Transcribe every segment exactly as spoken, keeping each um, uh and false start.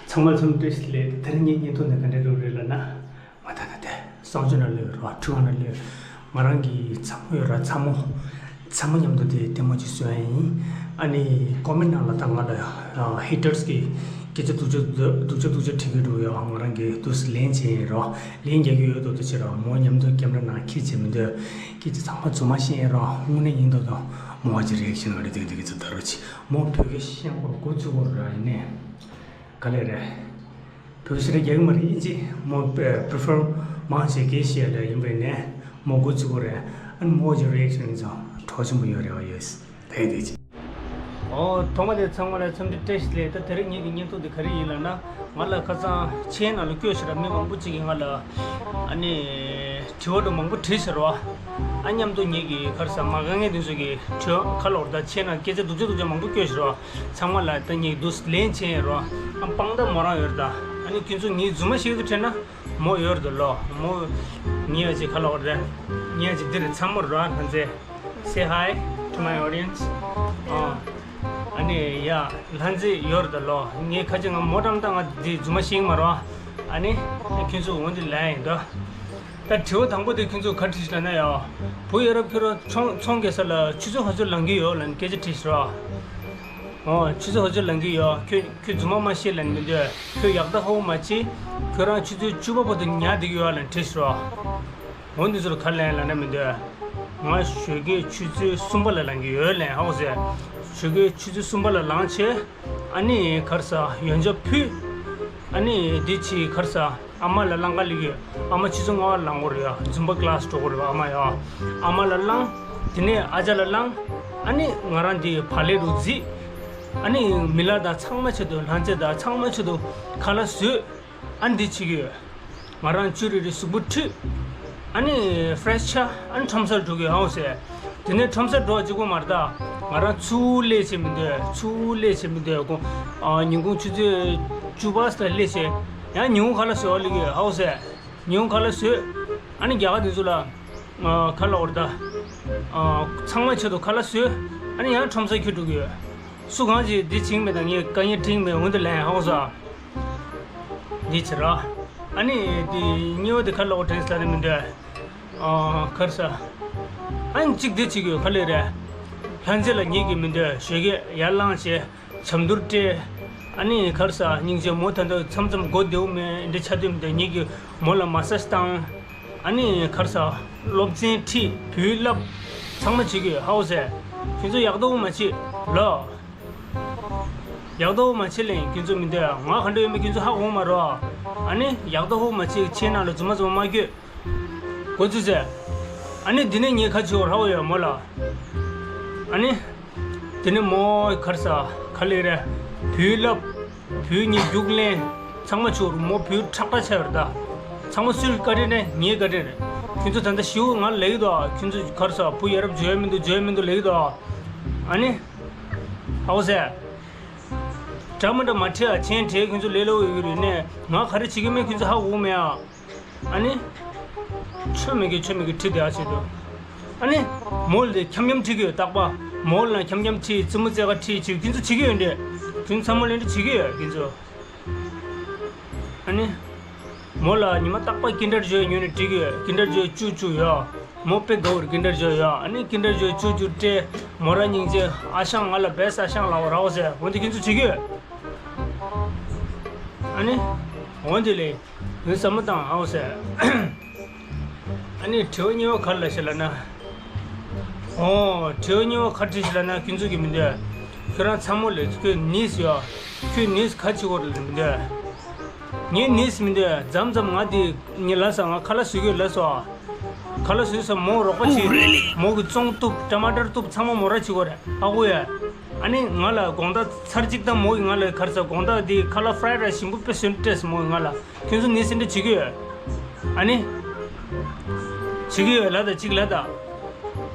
ཚང་མ་ཚང་བཀྲ་ཤིས་བདེ་ལེགས། དེ་རིང་ངའི་བརྙན་ཐུང་འདི་ག་འདྲ་འགྲོ་རེད་ལབ་ན། ང་ད་ལྟ་དེ་གསང་སྤྱོད་ནང་སླེབས་ཡོད་རེད་བ། ཁྲུང་ཨན་ནང་སླེབས་ཡོད། ང་རང་གི་ཚ་མོ་ཡོད་ར། ཚ་མོ་ཚ་མོ་མཉམ་དུ་དེ་ལྟད་མོ་ཅིག་བཟོ་ཡ་ཡིན། ཨ་ནི་ཀོ་མེན་ནང་ལ་ད་ང་ལ་ཧེ་ཊར་སི་གི་སྐད་ཆ་སྡུག་ཅག་སྡུག་ཅག་སྡུག་ཅག་བྲིས་ཀྱི་འདུག་ཡ། ང་རང་གི་དུས་ལན་བྱས་ཡིན་རོ། ལན་རྒྱག་གི་ཡོད་དོ། དེ་ཕྱིར་མོ་མཉམ་དུ་ཀེམ་ར་ནང་ཁྱེར་བྱས་མི་འདོད། སྐད་ཆ་ཚང་མ་རྫུན་མ་བཤད་ཡིན་རོ། དངོས་གནས་ཡིན་མདོག་མདོག་མོ་བ་ཅིག་རེ་ཨེག་ཤན་ག་རེ་འདུག་འདུག་གི་ཚོད་ལྟ་རོགས་བྱེད། མོ་བོད་སྐད་བཤད་སྐོར་འགོ་བཙུགས་སྐོར་ར་ཡིན་ནས། ག་ལེ་རེད། བོད་ཞེ་དྲག་རྒྱག་གི་མ་རེད། ཨིན་ཇི་མོ་པེ་པི་རི་ཕར་མང་ཆེ་གེ་ཤེས་ལ་ཡིན་པས་ནས་མོ་འགོ་ཚུགས་པ་རེད། ཨ་ནི་མོ་གི་རི་ཨེག་ཤན་ཚོ་གྲོགས་ཆེན་པོ་ཡོད་རེད་བ། ཡོད། ད་ཡིན་དེ་ཅི། ཨོ་ཐོག་མ་དེ་ཚང་མ་ལ་འཚམས་འདྲི་བཀྲ་ཤིས་བདེ་ལེགས། ད་དེ་རིང་ངེད་ཀྱི་བརྙན་ཐུང་འདི་ག་རེ་ཡིན་ལབ་ན། ང་ལ་ཁ་སང་མཆན་ནང་ལ་བཀོད་ཤག་ར། མི་མང་པོ་ཅིག་གིས་ང་ལ་ཨ་ནི་དྲི་བ་འདྲ་མང་པོ་དྲིས་ཤག་ར་བ། ཨ་མཉམ་དུ་ངེད་ཀྱི་ག་རེ་ཟ་མ་དགའ་མཁན་དེ་ཚོ་གི་དྲི་བ་ཁ་ལོག་ད་མཆན་ནང་སྐད་ཆ་སྡུག་ཅག་སྡུག་ཅག་མང་པོ་བཀོད་ཤག་ར་བ། ཚང་མ་ལ་ད་ངས་དུས་ལན་བྱས་ཡིན་རོ། ཨ་དཔང་རྟགས་མོ་རང་ཡོད་རེད་ད། ཨ་ནི་ཁྱོད་ཚོ་ངའི་རྫུན་མ་བཤད་ཀྱི་འདུག་དྲན་ན་མོ་ཡོད་རེད་ད་ལོ། མོ་ངའི་ཨ་ཅེ་ཁ་ལོག་རེད། ངའི་ཨ་ཅེ་འདི་རེད། ཚ་མོ་རོ། ལྷ་མཛེས། Say hi to my audience. ཨ་ཨ་ནི་ཡ་ལྷ་མཛེས་ཡོད་རེད་ད་ལོ། ངའི་ཁ་ཅིག་ང་མོ་འགྲམ་ད་ང་འདི་རྫུན་མ་བཤད་ཀྱི་མ་རོ། ཨ་ནི་ཁྱོད་ཚོ་འོ་འདི་ལན་ཡིན་ད། ད་དྲི་བ་དང་པོ་དེ་ཁྱོད་ཚོ་ག་དྲིས་ལབ་ན་ཡ། བུ་ཡ་རབས་ཁྱོད་རང་ཚོང་ཚོང་རྒྱག་ས་ལ་ཆུ་ཚོད་ག་ཚོད་ལང་གི་ཡོད་ལབ་ནས་སྐད་ཆ་དྲིས་རོ། ཨོ་ཆུ་ཚོད་ག་ཚོད་ལང་གི་ཡོད། ཁྱོད་ཁྱོད་རྫུན་མ་མ་བཤད་ལབ་ནས་མི་འདོད། ཁྱོད་ཡག་ད་ཧོ་མ་ཅི། ཁྱོད་རང་ཆུ་ཚོད་བཅུ་པ་བར་དུ་ཉལ་བསྡད་ཀྱི་ཡོད་ལབ་ནས་དྲིས་རོ། འོ་འདི་ཚོར་ག་ལན་ལབ་ན་མི་འདོད། ང་ཞོགས་ཀས་ཆུ་ཚོད་གསུམ་པ་ལ་ལང་གི་ཡོད་ལན་ཧ་གོ་སོང་། ཞོགས་ཀས་ཆུ་ཚོད་གསུམ་པ་ལ་ལངས་བྱས། ཨ་ནི་ག་རེ་ཟ་ཡོན་ཆབ་ཕུལ། ཨ་ནི་འདི་ཕྱི་ག་རེ་ཟ་ཨ་མ་ལ་ལང་ག་སླེབས་ཡོད། ཨ་མ་ཆུ་ཚོད་ལྔ་པ་ལ་ལང་གི་ཡོད་རེད་ཡ། རྫུན་མ་ཀི་ལ་སི་འགྲོ་གི་རེད་ཨ་མ་ཡ། ཨ་མ་ལ་ལང་། དེ་ནས་ཨ་ཅག་ལ་ལང་། ཨ་ནི་ང་རང་འདི་བག་ལེབ་རུ་བརྫིས། ཨ་ནི་མི་ལ་དང་ཚང་མ་ཆེད་དུ་ལྷ་མཛེས་དང་ཚང་མ་ཆེད་དུ་ཁ་ལག་བཟོས། ཨ་ནི་འདི་བྱེད་ཀྱི་ཡོད། ང་རང་བཅུ་རེ་རེ་གཟུགས་པོ་འཁྲུད། ཨ་ནི་ཧྥི་རེ་ཤི་ཆགས། ཨ་ནི་ཁྲོམ་སར་འགྲོ་གི་ཡོད་ཟེར། དེ་ནས་ཁྲོམ་སར་འགྲོ་བ་གཅིག་པོ་མ་རེད་ད། ང་རང་ཚུར་སླེབས་བྱས་མི་འདོད། ཚུར་སླེབས་བྱས་མི་འདོད་གོ། ཨ་ཉིན་གུང་ཆུ་ཚོད་བཅུ་པ་ཙམ་སླེབས་བྱས། ཡང་ཉིན་གུང་ཁ་ལག་བཟོ་བ་སླེབས་ཀྱི་ཡོད་ཧའོ་ཟེར། ཉིན་གུང་ཁ་ལག་བཟོས། ཨ་ནི་རྒྱ་གར་དེ་ཚོ་ལ་ཨ་ཁ་ལག་འོར་ད། ཨ་ཚང་མ་ཆེད་དུ་ཁ་ལག་བཟོས། ཨ་ནི་ཡང་ཁྲོམ་སར་ཁྱེར་འགྲོ་གི་ཡོད། སུ་གང་ཅིག་འདི་བྱིངས་མེད་དང་ངས་དཀའ་ངལ་འཕྲད་མེད་འོན་ཏེ་ལན་ཧའོ་ཟེར། འདི་བྱེད་ར། ཨ་ནི་དེ་གཉིས་པ་དེ་ཁ་ལོག་དྲན་ས་ནི་མི་འདུག་ཨ་ཁར་ས། ཨ་ནི་གཅིག་དེ་གཅིག་ཡོད་ཁ་ལེ་རེད། ལྷ་མཛེས་ལ་ཉིད་ཀྱིས་མི་འདོད་ཞོད་སྐད་ཡར་ལངས་བྱས་ཆམ་དུར་སྤྲད། ཨ་ནི་ཁར་ས་སྙིང་རྗེ་མོ་ད་ལྟ་མཚམས་མཚམས་མགོ་བདེ་བོ་མེད་འདི་ཆ་དུས་མི་འདོད་ཉིད་ཀྱིས་མོ་ལ་མ་སཱ་ཇི་བཏང་། ཨ་ནི་ཁར་ས་སློབ་ཚན་ཁྲིད་བུའི་བསླབ་ཚང་མ་བྱེད་ཀྱི་ཡོད་ཧའོ་ཟེར། ཁྱོད་ཚོ་ཡག་ཏོ་མ་བྱེད་ལོ། ཡག་ཏོ་མ་བྱེད་ལེན་ཁྱོད་ཚོ་མི་འདོད་ང་ག་འདྲ་ཡོད་མེད་ཁྱོད་ཚོ་ཧ་གོ་མ་རོགས། ཨ་ནི་ཡག་ཏོ་ཧོ་མ་བྱེད་ཁྱེད་ནང་ལ་རྫུན་མ་རྫུན་མ་མ་སྐྱོད། གོ་ཚུལ་ཟེར། ཨ་ནི་འདི་ནས་ངས་ཁ་ཆེ་བོ་ཧ་གོ་ཡོད་མོ་ལ། ཨ་ནི། དེ་ནས་མོ་ཁར་ས་ག་ལེ་རེད། བུའི་བསླབ། བུའི་ཉིན་རྒྱུགས་ལེན། ཚང་མ་ཆུར་མོ་བུའི་ཁྲག་ཁྲག་ཆགས་ཡོད་རེད་ད། ཚང་མ་སུའི་བཀའ་དྲིན་རེད་ངའི་བཀའ་དྲིན་རེད། ཁྱོད་ཚོ་ད་ལྟ་ཞིའུ་ང་ལ་ལེགས་དོ། ཁྱོད་ཚོ་ཁར་ས་བུ་ཡ་རབས་བརྗོད་མི་འདུག་བརྗོད་མི་འདུག་ལེགས་དོ། ཨ་ནི། ཧའོ་ཟེར། འདྲ་མི་འདྲ་མ་ཁྲིད་ཨ་ཆེན་ཁྲིད་ཁྱོད་ཚོ་ལེ་ལོ་ཡོད་རེད་ནས་ང་ག་རེ་བྱེད་ཀྱི་མེད་ཁྱོད་ཚོ་ཧ་གོ་མེད་ཨ། ཨ་ནི། ཆོ་མེད་གི་ཆོ་མེད་གི་ཁྲིད་དེ་ཨ་བྱེད་དོ། ཨ་ནི། མོལ་དེ་འཁྱམ་འཁྱམ་ཁྲིད་གི་ཡོད་རྟག་པ། མོལ་ལ་འཁྱམ་འཁྱམ་ཁྲིད་རྩེད་མོ་རྩེ་ག་ཁྲིད་བྱེད་ཁྱོད་ཚོ་བྱེད་ཀྱི་ཡོད་འདྲེ། ཁྱོད་ཚོ་ཚང་མ་ལེན་འདྲེ་བྱེད་ཀྱི་ཡོད་ཁྱོད་ཚོ། ཨ་ནི། མོ་ལ་ཉི་མ་རྟག་པར་ཀིན་ཌར་ཇོའི་ཉོས་ནས་སྤྲད་ཀྱི་ཡོད། ཀིན་ཌར་ཇོའི་བཅུ་བཅུ་ཡོད། མོ་དཔེ་དགའ་བོར་ཀིན་ཌར་ཇོའི་ཡོད། ཨ་ནི་ཀིན་ཌར་ཇོའི་བཅུ་བཅུ་སྤྲད། མོ་རང་སྙིང་རྗེ་ཨ་ཞང་ང་ལ་བེས་ཨ་ཞང་ལའོ་རའོ་ཟེར་འོན་ཏེ་ཁྱོད་ཚོ་བྱེད་ཀྱི་ཡོད། ཨ་ནི། འོན་ཏེ་ལེ། ངས་བསམ་བློ་བཏང་ཨའོ་ཟེར། ཨ་ནི་དྲི་བ་གཉིས་པ་ག་རེ་ལབ་ཤག་ལབ་ན། ཨོ། དྲི་བ་གཉིས་པ་ག་རེ་དྲིས་ཤག་ལབ་ན་ཁྱོད་ཚོ་གིས་མི་འདོད། ཁྱོད་རང་ཚ་མོ་ལས་ཁྱོད་ནིས་ཡོད། ཁྱོད་ནིས་ག་བྱེད་དགོས་རེད་མི་འདོད། ངས་ནིས་མི་འདོད་མཚམས་མཚམས་ང་དེ་ངས་ལབ་སོང་ང་ཁ་ལག་བཟོ་གི་ཡོད་ལབ་སོང་། ཁ་ལག་བཟོས་སོང་མོ་རོགས་པ་བྱེད། མོ་གི་བཙོང་གཏུབ་ཊ་མ་ཊར་གཏུབ་ཚང་མ་མོ་ར་བྱེད་དགོས་རེད་ཧ་གོ་ཡ། ཨ་ནི་ང་ལ་དགོང་དག་ཚར་གཅིག་དང་མོ་ཡིས་ང་ལ་ག་རེ་ཟ་དགོང་དག་འདི་ཁ་ལག་ཧྥ་རའི་རའི་སི་ཞིམ་པོ་དཔེ་བཟོས་ནས་སྤྲད་སོང་མོ་ཡིས་ང་ལ། ཁྱོད་ཚོ་ནི་སེ་འདྲ་བྱེད་ཀྱི་ཡོད། ཨ་ནི། བྱེད་ཀྱི་ཡོད་ལ་ད་གཅིག་ལ་ད།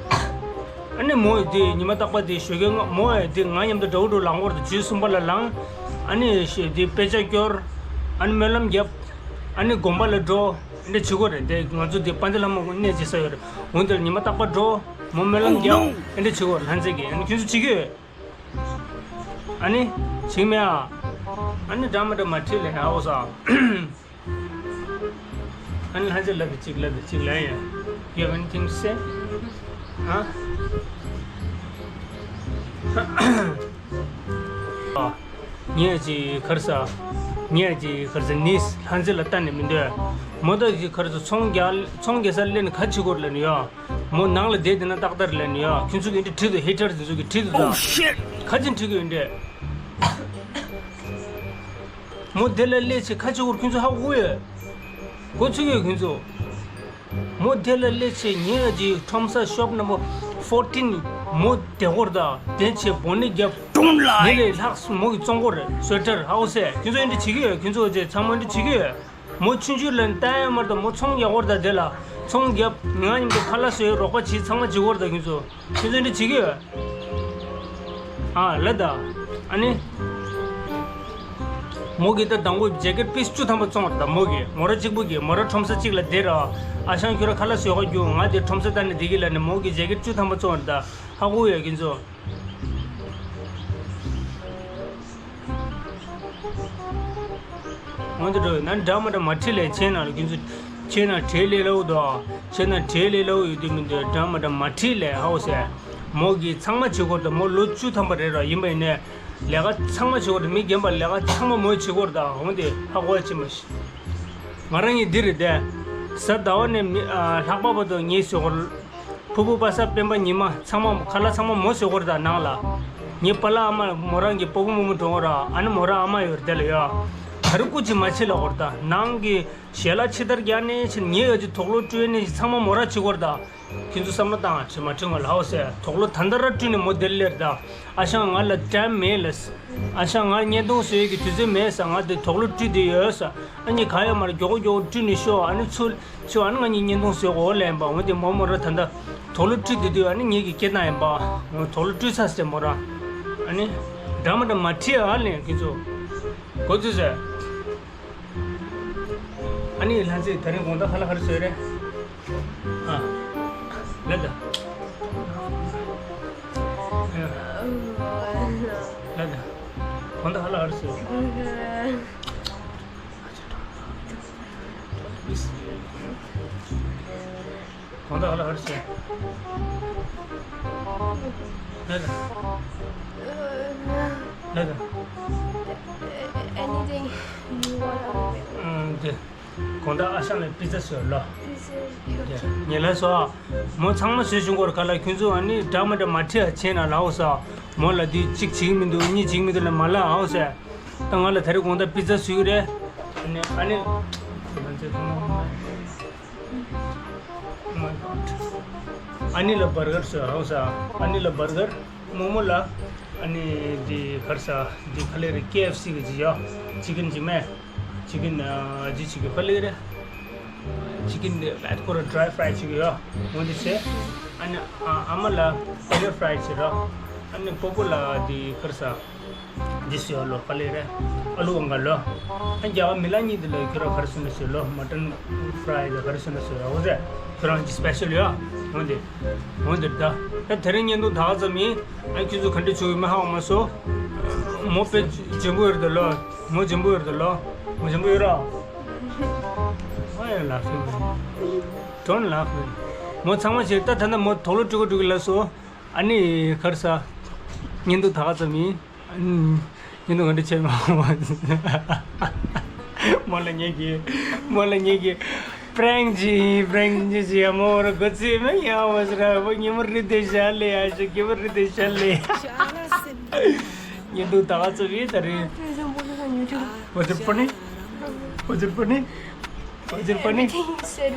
ཨ་ནི་མོ་ཡིས་འདི་ཉི་མ་རྟག་པ་འདི་ཞོགས་ཀས་ང་མོ་ཡིས་འདི་ང་མཉམ་དུ་འདྲ་བོ་འགྲོ་ལངས་སྐོར་དུ་ཇུས་གསུམ་པ་ལ་ལངས། ཨ་ནི་ཞེས་འདི་དཔེ་ཆ་སྐྱོར། ཨ་ནི་སྨོན་ལམ་བརྒྱབ། ཨ་ནི་དགོན་པ་ལ་འགྲོ། འདི་བྱེད་དགོས་རེད་དེ་ང་ཚོ་འདི་དཔལ་ལྡན་ལྷ་མོ་གནས་བྱེད་ས་ཡོད་རེད། འོན་ཏེ་ཉི་མ་རྟག་པ་འགྲོ། མོ་སྨོན་ལམ་བརྒྱབ། འདི་བྱེད་དགོས་རེད་ལྷ་མཛེས་ཀྱིས་ཨ་ནི་ཁྱོད་ཚོ་བྱེད་ཀྱི་ཡོད། ཨ་ནི། བྱེད་མེད་ཨ། ཨ་ནི་འདྲ་མི་འདྲ་མ་ཁྲིད་ལས་ཧའོ་ས། ཨ་ནི་ལྷ་རྗེ་ལབ་པའི་གཅིག་ལབ་པའི་གཅིག་ལབ་ཡ། You have anything to say? ཧ། ངས་ཀྱི་ཁར་ས། ངས་ཀྱི་ཁར་ས་ནིས་ལྷ་རྗེ་ལ་ལྟ་ནས་མི་འདོད། མོ་ད་ཀྱི་ཁར་ས་ཚོང་རྒྱག་ཚོང་རྒྱག་ས་ལེན་ཁ་ཆེ་སྐོར་ལ་ནི་ཡོད། མོ་ནང་ལ་བསྡད་དེ་ན་ཏག་ཏག་ལ་ནི་ཡ། ཁྱོད་ཚོ་གི་འདི་ཁྲིད་དུ་ཧེ་ཊར་དེ་ཚོ་གི་ཁྲིད་དུ་ད། ཁ་ཅིག་ཁྲིད་གི་ཡོད་འདྲེ། མོ་དེ་ལ་སླེབས་ཚེ་ཁ་ཅིག་གོར་ཁྱོད་ཚོ་ཧ་གོ་ཡོད། གོ་ཚུགས་ཡོད་ཁྱོད་ཚོ། མོ་དེ་ལ་སླེབས་ཚེ་ངས་ཀྱི་ཁྲོམ་ས་ཤོབ་ནམ་བར་ཕོར་ཊིན། མོ་དེ་སྐོར་ད་དེ་ཚེ་བོ་ནི་རྒྱབ། ངས་ལས་ལྷག་མོ་གི་བཙོང་གོ་རེད་སོ་ཊར་ཧའོ་སེ་ཁྱོད་ཚོ་འདི་བྱེད་གི་ཡོད་ཁྱོད་ཚོ་ཚེ་ཚང་མ་འདི་བྱེད་གི་ཡོད། མོ་ཆུང་ཆུང་ལ་ལྟ་ཡ་མར་དང་མོ་ཚོང་རྒྱག་གོ་ར་ད་དེ་ལ་ཚོང་རྒྱབ་ང་མཉམ་དུ་ཁ་ལག་བཟོས་རོགས་པ་བྱེད་ཚང་མ་བྱེད་གོ་ར་ད་ཁྱོད་ཚོ་ཁྱོད་ཚོ་འདི་བྱེད་གི་ཡོད། ཨ་ལ་ད་ཨ་ནི་མོ་གི་ད་དང་པོ་ཇེ་ཀེཊ་པིས་བཅུ་ཐམ་པ་བཙོང་བ་ར་ད་མོ་གི་མོ་ར་གཅིག་པུ་གི་མོ་ར་ཁྲོམ་ས་གཅིག་ལ་བསྡད་ར་ཨ་ཞང་ཁྱོད་ར་ཁ་ལག་བཟོས་ག་རྒྱུ་ང་དེ་ཁྲོམ་ས་ལྟ་ནས་བསྡད་གི་ལ་ནི་མོ་གི་ཇེ་ཀེཊ་བཅུ་ཐམ་པ་བཙོང་བ་ར་ད་ཧ་གོ་ཡོད་ཁྱོད་ཚོ། འོན་ཏེ་འགྲོ་ན་འདྲ་མ་འདྲ་མ་ཁྲིད་ལས་ཁྱེད་ན་ལ་ཁྱོད་ཚོ་ཁྱེད་ན་བྲེལ་ལས་ལའོ་དོ། ཁྱེད་ན་བྲེལ་ལས་ལའོ་ཡོད་དུས་མི་འདུག་འདྲ་མ་འདྲ་མ་ཁྲིད་ལས་ཧའོ་སེ། མོ་གིས་ཚང་མ་བྱེད་དགོས་དོ་མོ་ལོ་བཅུ་ཐམ་པ་རེད་ར་ཡིན་པ་ཡིན་ནས། ལས་ཀ་ཚང་མ་བྱེད་དགོས་དོ་མི་རྒན་པ་ལས་ཀ་ཚང་མ་མོས་བྱེད་དགོས་ར་ད་འོན་ཏེ་ཧ་གོ་ཡ་ཅི་མ་ཤི། ང་རང་གཉིས་འདི་རེད་དེ། གཟའ་ཟླ་བ་ནས་མི་ཨ་ལྷག་པ་བར་དུ་ངའི་ཟོག་གོ། ཕུར་བུ་པ་སངས་སྤེན་པ་ཉི་མ་ཚང་མ་ཁ་ལག་ཚང་མ་མོ་བཟོས་གོ་ར་ད་ནང་ལ། ངའི་པཱ་ལགས་ཨ་མ་མོ་རང་གི་སྤོ་བོ་རྨོ་མོ་འགྲོ་གོ་ར་ཨ་ནི་མོ་རང་ཨ་མ་ཡོད་ར་དེ་ལ་ཡོད། ད་རུ་སྐུ་མཁྱེན་མ་བྱེད་ལ་གོ་ར་ད་ནང་གི་ཞལ་ལག་ཕྱི་ལྟར་རྒྱག་ནས་ཕྱིན་ངའི་ཨ་ཅེ་དུག་ལོག་བཀྲུས་ནས་ཚང་མ་མོ་རང་བྱེད་གོ་ར་ད། ཁྱོད་ཚོ་བསམ་བློ་བཏང་ཨ་ཁྲི་མ་ཁྲི་ང་ལ་ཧའོ་སེ་དུག་ལོག་ད་ལྟ་ར་བཀྲུས་ནས་མོ་དེར་སླེབས་ར་ད། ཨ་ཞང་ང་ལ་ཊེམ་མེད་ལ། ཨ་ཞང་ང་བརྙན་ཐུང་བཟོས་ཀྱི་དུས་ཚོད་མེད་ས་ང་དེ་དུག་ལོག་བཀྲུས་དེ་ཡོད་ས། ཨ་ནི་ག་ཡོད་མ་རེད་མགྱོགས་མགྱོགས་བཀྲུས་ནས་ཤོག་ཨ་ནི་ཚུར་ཤོག་ཨ་ནི་ང་གཉིས་བརྙན་ཐུང་བཟོས་གོ་ལེན་པ་འོན་ཏེ་མོ་མོ་ར་ད་ལྟ་དུག་ལོག་བཀྲུས་དེ་དུས་ཨ་ནི་ངེད་ཀྱི་སྐད་བཏང་ཡིན་པ། འོ་དུག་ལོག་བཀྲུས་ཚར་སེ་མོ་ར། ཨ་ནི་འདྲ་མ་འདྲ་མ་ཁྲིད་ཨ་ལེན་ཁྱེད་ཚོ། གོ་ཚོད་ཟེར། ཨ་ནི་ལྷ་མཛེས་ད་རིང་དགོང་དག་ཁ་ལག་ག་རེ་བཟོས་རེད། ཨ། ལ་ད། ལ་ད། དགོང་དག་ཁ་ལག་ག་རེ་བཟོས། དགོང་དག་ཁ་ལག་ག་རེ་བཟོས། ལ་ད། ལ་ད། Anything you want. ཨང་དེ། དགོང་དག་ཨ་ཞང་ལ་པི་ཛ་བཟོས་ལོ། ངས་ལབ་སོང་། མོ་ཚང་མ་བཟོས་བྱུང་གོ་ར་ག་ལ་ཁྱོད་ཚོ་ཨ་ནི་འདྲ་མ་འདྲ་མ་ཁྲིད་ཨ་ཁྱེད་ན་ལའོ་ས། མོ་ལ་དུས་གཅིག་བྱེད་ཀྱི་མི་འདུག་གཉིས་བྱེད་ཀྱི་མི་འདུག་ལ་མ་ལ་ཨའོ་ས། ད་ང་ལ་ད་རེས་དགོང་དག་པི་ཛ་བཟོས་ཀྱི་རེད། ཨ་ནི་ཨ་ནི། ཨ་ནི་ལ་བར་གར་བཟོས་ཨའོ་ས། ཨ་ནི་ལ་བར་གར། རྨོ་མོ་ལ། ཨ་ནི་འདི་གར་ས། འདི་ཁ་ལེ་རེ་ཀེ་ཨེཕ་སི་གི་ཇི་ཡ། ཅི་ཀིན་ཇི་མེ། ཅི་ཀིན་ཨ་ཇི་ཅི་ཀིན་ཁ་ལེ་རེ། ཅི་ཀིན་འདི་བད་ཁོ་ར་ཌ་རའི་ཕ་རའི་ཅི་གི་ཡ། འོ་འདི་ཆེ། ཨ་ནི་ཨ་ཨ་མ་ལ་ཨོ་ནི་ཕ་རའི་ཅི་ར། ཨ་ནི་སྤོ་བོ་ལ་འདི་གར་ས། འདི་སུ་ཡ་ལོ་ཁ་ལེ་རེ། ཨ་ལུ་བང་ག་ལོ། ཨ་རྒྱ་བ་མི་ལ་གཉིས་འདི་ལ་ཁྱོད་ར་གར་སུ་ན་སུ་ལོ་མ་ཏན་ཕ་རའི་ད་གར་སུ་ན་སུ་ཡ་འོ་ཟེ། ཁྱོད་རང་ཅི་སི་པེ་ཤལ་ཡ། འོ་འདི། འོ་འདི་ད། ད་དེ་རིང་བརྙན་ཐུང་ད་ག་ཙམ་ཡིན། ཨ་ཁྱོད་ཚོ་ག་འདྲ་བྱུང་ཡོད་མེད་ཧ་གོ་མ་སོང་། མོ་དཔེ་འཇོན་པོ་ཡོད་རེད་ད་ལོ། མོ་འཇོན་པོ་ཡོད་རེད་ད་ལོ། མོ་འཇོན་པོ་ཡོད་ར། Why you laughing, man? Don't laugh, man. མོ་ཚང་མ་བྱེད་ད་ད་ནི་མོ་དུག་ལོག་བཀྲུ་གི་འགྲོ་གི་ལབ་སོང་། ཨ་ནི་གར་ས། བརྙན་ཐུང་ད་ག་ཙམ་ཡིན། ཨ་ནི་བརྙན་ཐུང་ག་འདྲ་བྱས་མ་ཧ་གོ་མ་སོང་། མོ་ལ་ངེད་ཀྱིས། མོ་ལ་ངེད་ཀྱིས། པྲེང་ཅི་པྲེང་ཅི་ཅི་ཡ་མོ་ར་གོ་ཚི་མེ་ཡ་བ་སི་ར་བ་ཉི་མ་རི་དེ་ཤ་ལེ་ཡ་ཤ་ཀི་མ་རི་དེ་ཤ་ལེ། ཉི་དུ་ད་ག་ཚོ་བི་ད་རེ། Was it funny? Was it funny? Was it funny? Everything you said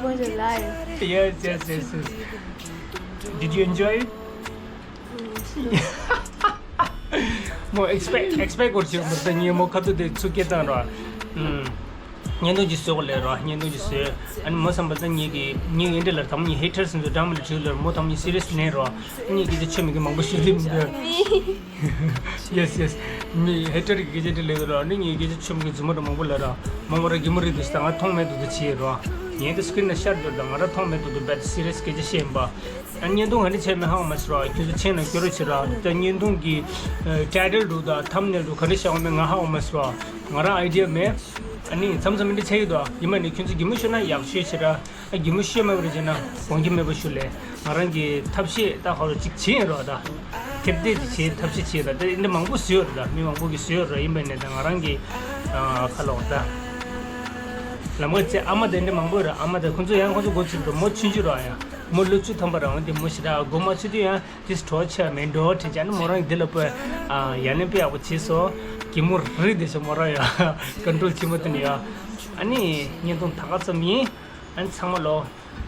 was a lie. Yes, yes, yes, yes. Did you enjoy it? མོ་ཨེགས་པེག་ཨེགས་པེག་གོར་ཅིག་མོ་ད་ཉི་མོ་ཁ་ཐུག་དེ་ཚུགས་སྐད་བཏང་རོགས། བརྙན་ཐུང་ཅིག་བཟོས་གོ་ལེ་རོ། བརྙན་ཐུང་ཅིག་བཟོས། ཨ་ནི་མོ་བསམ་པ་ད་ངེད་ཀྱི་ངེད་ཡིན་འདྲ་ལ་དང་མོ་ངེད་ཧེ་ཊར་སི་ཚོ་འདྲ་མོ་ལ་བྲིས་ལ་མོ་དང་མོ་ངེད་སི་རི་ཡས་ལེན་རོ། ངེད་ཀྱི་ཆོས་མི་གི་མང་པོ་ཞིག་རིམ་འདི། Yes, yes. མི་ཧེ་ཊར་གི་སྐད་ཆ་འདྲ་ལེ་རོ། ཨ་ནི་ངེད་ཀྱི་ཆོས་མི་གི་རྫུན་མ་འདྲ་མང་པོ་ལ་རོ། མོ་མོ་ར་གི་མོ་རི་དུ་ཞིག་ད་ང་མཐོང་མེད་དུ་དུ་བྱེད་རོ། ངས་དེ་སི་ཀི་རིན་ནང་ཤར་འདུག་ད་ང་རང་མཐོང་མེད་འདུག་འདུག་བས་སི་རི་ཡས་སྐད་ཆ་བཤད་ཡིན་པ། ཨ་བརྙན་ཐུང་ག་འདྲ་བྱས་མེད་ཧ་གོ་མ་སོང་ར། ཁྱོད་ཚོ་མཆན་ནང་སྐྱོར་རོགས་བྱེད་ར། ད་བརྙན་ཐུང་གི་ཊའི་ཊལ་འདུག་ད་ཐམ་ནེལ་འདུག་ག་འདྲ་བཞག་ཡོད་མེད་ང་ཧ་གོ་མ་སོང་ར། ང་རང་ཨའི་ཌི་ཡ་མེད། ཨ་ནི་མཚམས་མཚམས་འདི་འདྲ་ཆགས་ཀྱི་འདུག་ཡིན་པ་ནི་ཁྱོད་ཚོ་གད་མོ་ཤོར་ན་ཡག་ཤོས་བྱེད་ར། ཨ་གད་མོ་ཤོར་མེད་པ་རེད་བྱས་ན་དགོངས་འགལ་མེད་པ་ཞུ་ལས། ང་རང་གི་ཐབས་ཤེས་ད་ཧ་ལོ་ཅིག་བྱེད་ཡིན་རོགས་ད། ཐེབས་ཐེབས་ཅིག་བྱེད་ཐབས་ཤེས་བྱེད་ར། ད་འདི་འདྲ་མང་པོ་བཟོས་ཡོད་རེད། ད་མི་མང་པོ་གིས་བཟོས་ཡོད་ར། ཡིན་པ་ནི་ད་ང་རང་གི་ཨ་ཁ་ལོག་ད། ལམ་ཁ་བཅས་ཨ་མ་དེ་འདྲ་མང་པོ་ཡོད་ར། ཨ་མ་དེ་ཁོང་ཚོ་ཡང་ཁོང་ཚོ་འགོ་ཚུགས་ར། མོ་ཆུང་ཆུང་ར། ཡང་མོ་ལོ་བཅུ་ཐམ་པ་ར། འོན་ཏེ་མོ་ཞེ་དྲག་འགོ་མ་ཚུགས་དུས་ཡང་དེ་གྲོགས་ཆེ་བ་མེད་འགྲོ་དྲན་ཅག་ནི་མོ་རང་གི་འདི་ལ་པོ་ཨ་ཡང་ནས་དཔེ་ཡག་པོ་བྱས་སོ། གད་མོ་རིལ་བསྡད་སོ་མོ་རང་ཡ། ཀོན་ཊོལ་བྱེད་མ་ཐུབ་ནས་ཡ། ཨ་ནི་བརྙན་ཐུང་ད་ག་ཙམ་ཡིན། ཨ་ནི་ཚང་མ་ལོ་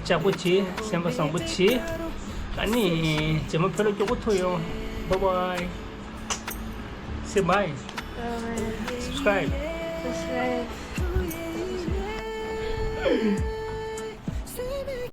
ལྕགས་པོ་བྱེད། སེམས་པ་བཟང་པོ་བྱེད། ཨ་ནི་རྗེས་མ་བོད་ལ་མགྱོགས་པོ་ཐུག་ཡོང་། Bye bye. Say bye. Subscribe. Subscribe.